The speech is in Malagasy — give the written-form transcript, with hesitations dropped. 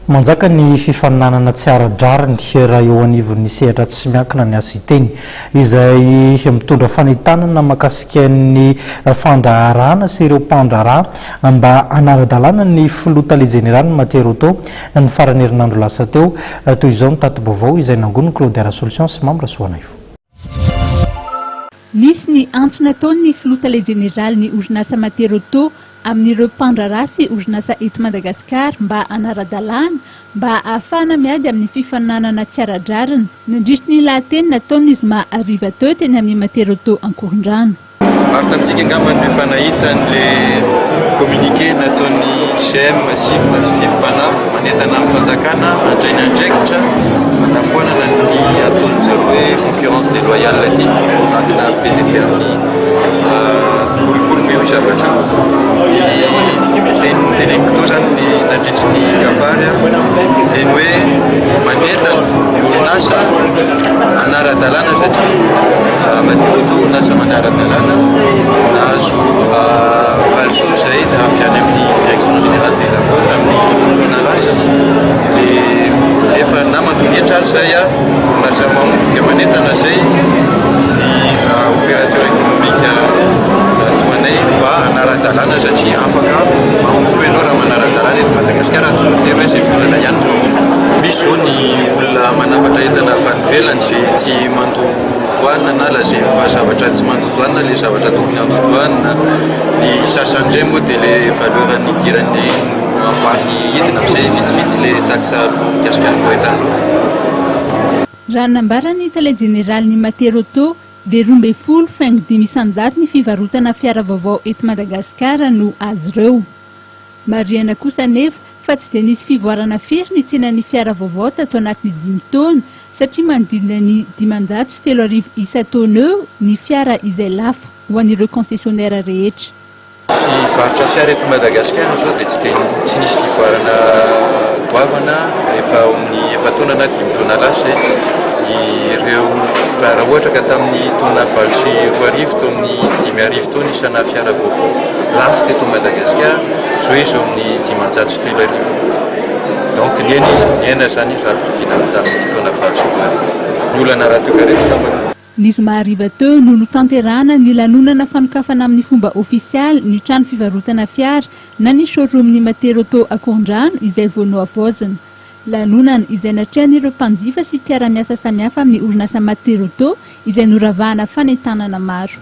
Manjaka ny fifaninanana tsy ara-drariny raha eo anivon'ny sehatra tsy miankina ny Asiteny, izay mitondra fanentanana mahakasika ny fandraharahana sy ireo mpandraharaha mba hanara-dalàna ny filoha tale jeneraly Materauto ny faran'ny herinandro lasa teo. Toy izao ny tati-baovao izay nangonin'i Claudia Rasolotion sy Mamy Rasoanaivo. Nisy ny antso nataon'ny filoha tale jeneralin'ny orinasa Materauto amin'ireo mpandraharaha sy orinasa eto Madagasikara mba hanara-dalàna mba hahafahana miady amin'ny fifaninanana tsy ara-drariny, nandritry ny lahateny nataony ny zoma hariva teo teny amin'ny Materauto Ankorondrano. Maro tamintsika angamba no efa nahita an'ilay communiqué nataon'ny GM, sim, Fivmpana manentana ny fanjakana handray ny andraikitra hanafoanana an'ity ataon'ny zareo hoe concurrence déloyale ity. Miankina be dia be amin'ny Kolikoly moa io zavatra io. Ny teny noteneniko teo zany ny nandritry ny kabary dia ny hoe manentana ny orinasa hanara-dalàna satria Madio orinasa manara-dalàna nahazo valisoa izay avy any amin'ny direction générale des impôts tamin'ny taona lasa dia efa na mandoa hetra ary izay orinasa mahomby dia manentana izay ny opérateur économique toa anay mba hanara-dalàna satria afaka mahomby koa ianao raha manara-dalàna eto Madagasikara tsy voatery hoe izay volana ihany no mahomby. Misy izao ny olona manafatra entana avy any ivelany izay tsy mandoa douane na lazainy fa zavatra tsy mandoa douane ilay zavatra tokony handoa douane. Ny sasany indray moa dia ilay valeur nidirany no ambany hidina amin'izay vitsivitsy ilay taxe aloa mikasika an'ireo entana ireo. Raha ny nambaran'ny tale jeneralin'ny Materauto dia 12,5% ny fivarotana fiara vaovao eto Madagasikara no azy ireo. Marihana kosa anefa fa tsy dia nisy fivoarana firy ny tsenan'ny fiara vaovao tato anatin'ny dimy taona satria manodidina ny 3500 isan-taona eo ny fiara izay lafo ho an'ireo concessionnaire rehetra. Ny varotra fiara eto Madagasikara izao dia tsy dia tsy nisy fivoarana goavana efa ao amin'ny efa-taona na dimy taona lasa izay. Ireo raha ohatra ka tamin'ny taona 2008 teo amin'ny 5000 teo ny isana fiara vaovao lafo teto Madagasikara, izao izy eo amin'ny 3500. Donc nihena izy, nihena izany izy raha ampitoviana amin'ny tamin'ny taona 2008. Ny olana ara-toekarena angamba. Ny zoma hariva teo no notanterahana ny lanonana fanokafana amin'ny fomba ofisialy ny trano fivarotana fiara na ny showroom-n'ny Materauto Akorondrano izay vao nohavaozina. Lanonana izay natrehan'ireo mpanjifa sy mpiara-miasa samihafa amin'ny orinasa Materauto izay noravahana fanentanana maro.